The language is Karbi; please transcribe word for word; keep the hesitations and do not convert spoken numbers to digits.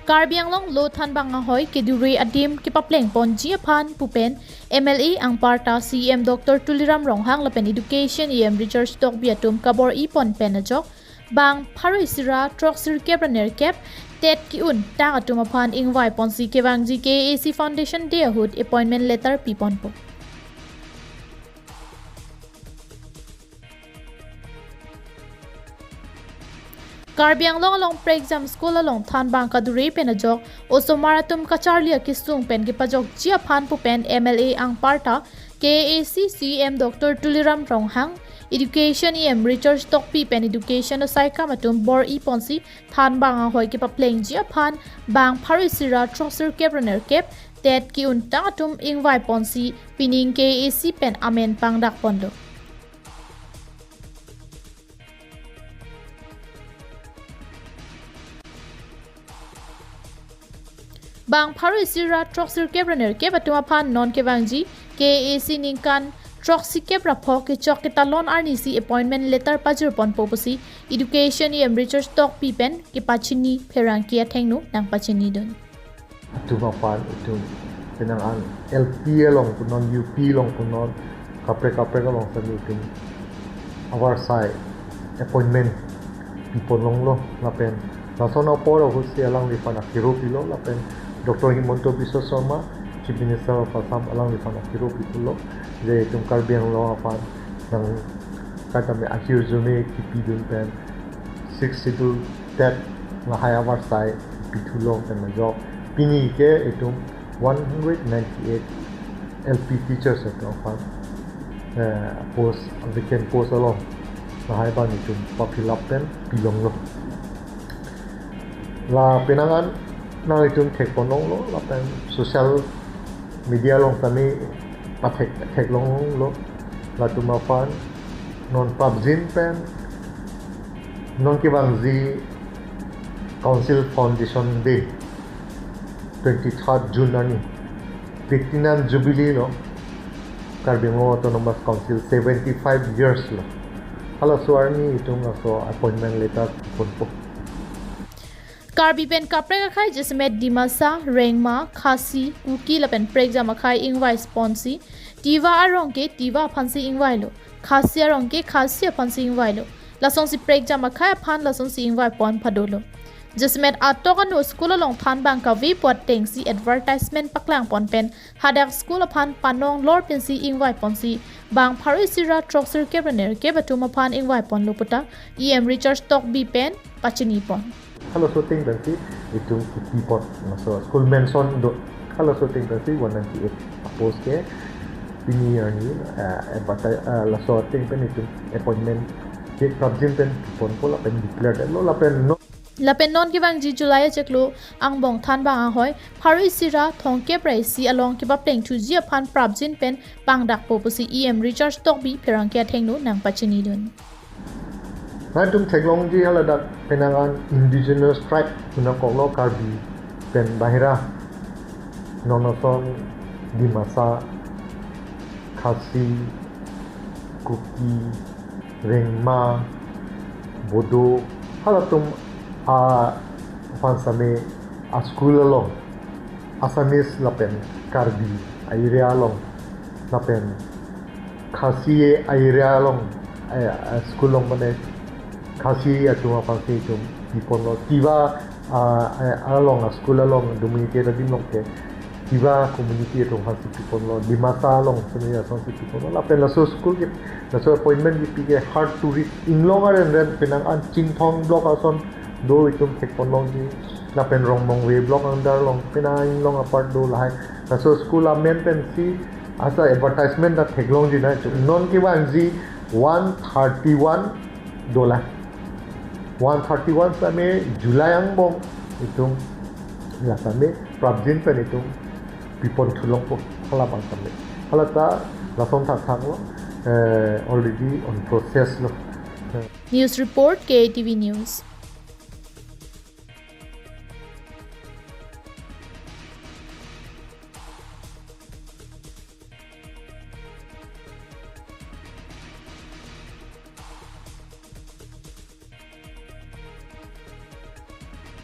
Karbi Anglong lo thanbang ahoi kedure adim kepapleng ponji aphan pupen M L A anparta C E M Doctor Tuliram Ronghang lapen Education E M Richard Tokbi atum kabor-i pon pen ajok bang pharo isi ra throksirkep ra nerkep TET ke-un tang atum aphan ingvai ponsi kevangji K A A C Foundation Day ahut appointment letter pi ponpo. Karbi Anglong along prekjam school along thanbang kadure pen ajok osomar atum kacharli akesung pen kepajokji aphan pupen M L A anparta K A A C C E M Doctor Tuliram Ronghang, Education E M Richard Tokbi pen Education asaikam atum bor-i ponsi thanbang ahoi kepaplengji aphan bang pharo isi ra throksirkep ra nerkep TET ke-un tang atum ingvai ponsi pining K A A C pen amen pangdak ponlo. Bang pharo isi ra throksirkep ra nerkep atum aphan non kevangji K A A C ningkan throksikep ra pho kechok ketalon arnisi appointment letter pajir ponpo pusi Education E M Richard Tokbi pen kepachini pherangke athengno nangpachinidun. Atum aphan itum penang an L P along punon, U P along punon, kaprek kaprek along sami itum avarsai appointment pi ponlonglo lapen lason apor ahutsi alangliphan akiro pilo lapen Doctor Himanta Biswa Sarma, Chief Minister of Assam, alangliphan akiro pi pulo je itum Karbi Anglong aphan nang katame ahirjume kipidun pen Sixth Schedule TET lahai avarsai pithu long pen ajok pini ke itum one hundred ninety-eight L P teachers atum aphan, eh, post, vacant post along lahai abang itum pa-fill up pen pilonglo. La penang an nang itum thek ponlonglo lapen social media along sami pathek theklonglo latum aphan non prapjin pen non kevangji Council Foundation Day, twenty-third June arni, Platinum Jubilee lo, Karbi Anglong Autonomous Council seventy-five years lo. Halaso arni itum laso appointment letter ponpo. Karbi pen kaprek akhei jasemet Dimasa, Rengma, Khasi, Kuki lapen prekjam akhei ingvai ponsi, Tiwa arong ke Tiwa aphansi ingvailo, Khasi arong ke Khasi aphansi ingvailo. Lasonsi prekjam akhei aphan lasonsi ingvai pon phadolo. Jasemet atok anu school along thanbang kave pu atengsi advertisement paklang pon pen hadak school aphan panong lor pensi ingvai ponsi bang pharo isi ra throksirkep ra nerkep atum aphan ingvai ponlo puta E M Richard Tokbi pen pachini pon. Halaso ateng pensi itum pi pon, laso school mention do. Halaso ateng pensi one ninety-eight apost ke pini arni, eh, advertise, eh, laso ateng pen itum appointment ke prapjin pen ponpo lapen declare lo lapen non Lapen non kevangji July achiklo angbong thanbang ahoi pharo isi ra thomkep ra isi along kepapleng thuji aphan prapjin pen pangdakpo pusi E M Richard Tokbi pherangke athengno nangpachinidun. Nangtum theklongji haladak penang an indigenous tribe punang koklo Karbi pen bahira non ason Dimasa, Khasi, Kuki, Rengma, Bodo, halatum aphan sami a-school along Assamese lapen Karbi a-area along lapen Khasi a-area along, eh, a-school along mane Khasi atum aphansi itum pi ponlo, Tiwa, ah, eh, along a-school along dominate adim along ke Tiwa community atum aphansi pi ponlo, Dimasa along sini asonsi pi ponlo. Lapen laso school ke, laso appointment kipi ke hard to reach. Inglong aren ren penang an Chinthong block ason do itum thek ponlongji. Lapen Rongmongve block under along penang inglong apart do lahai. Laso school amen pensi asa advertisement ta theklongji na itum. Non kevangji one thirty-one do la. One thirty-one sami July angbong itum la sami prapjin pen itum pi pon thulongpo halabang sami. Halata lason thakthak lo, eh, already on process lo. News report, K A T V News.